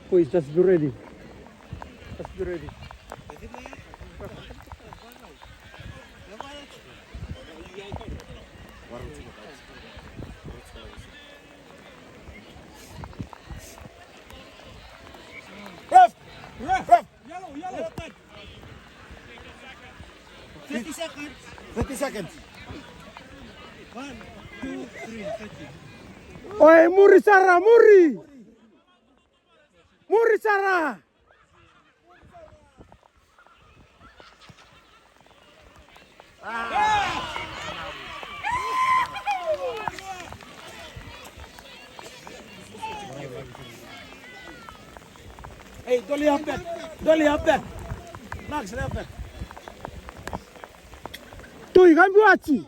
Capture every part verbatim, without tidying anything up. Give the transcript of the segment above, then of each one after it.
Boys, just be ready. Just be ready. Ref! Ref! Ref! Yellow, yellow. Thirty seconds. Thirty seconds. One, two, three, thirty. Oi, muri sara, muri! Muri sara! Hey, Dolly, up back. Dolly, up back. Max, up back. Tui, gambi wachi.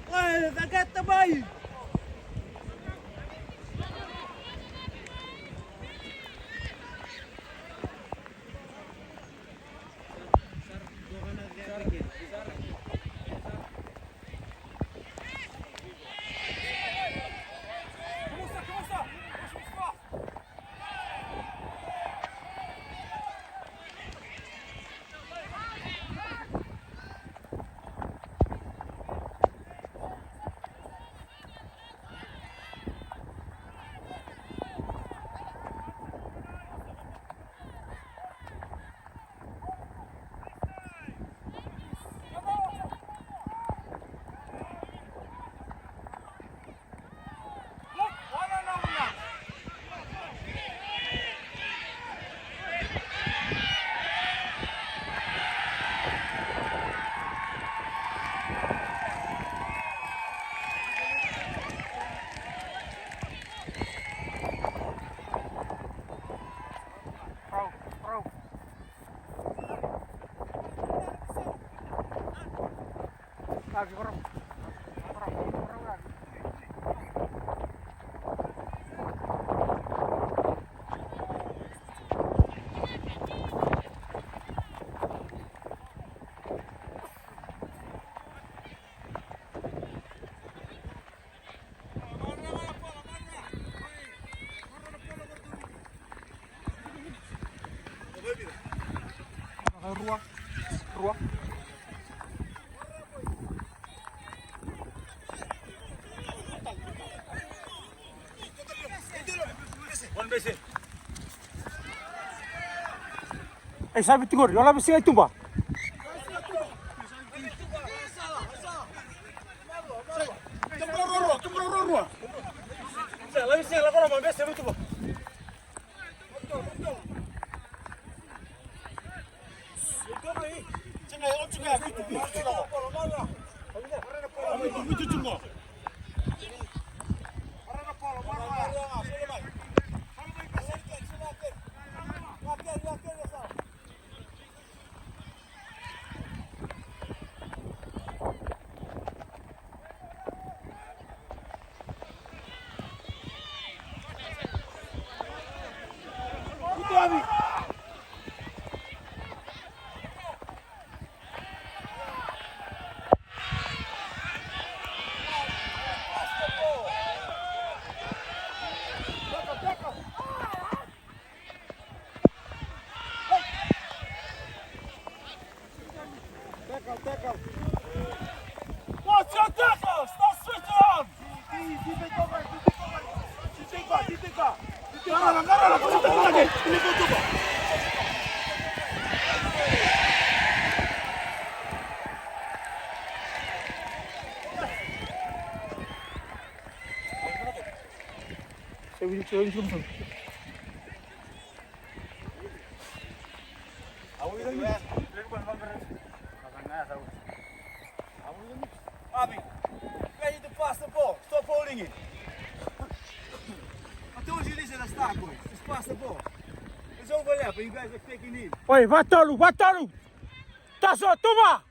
Oi, tagata mai! Rua. Rua. One base. Ei, sabe, tingor, yola bisi ai tumba. Tumba rua, rua, tumba rua, rua. Sa, la bisi, la kora, ma bisi, tumba. Tackle, tackle. What's your tackle? Stop switching on! Abby, you guys need to pass the ball. Stop holding it. I told you this at the start, boys. Just pass the ball. It's overlap, and you guys are taking in. Oi, va tolu, va tolu. Taso, tuma.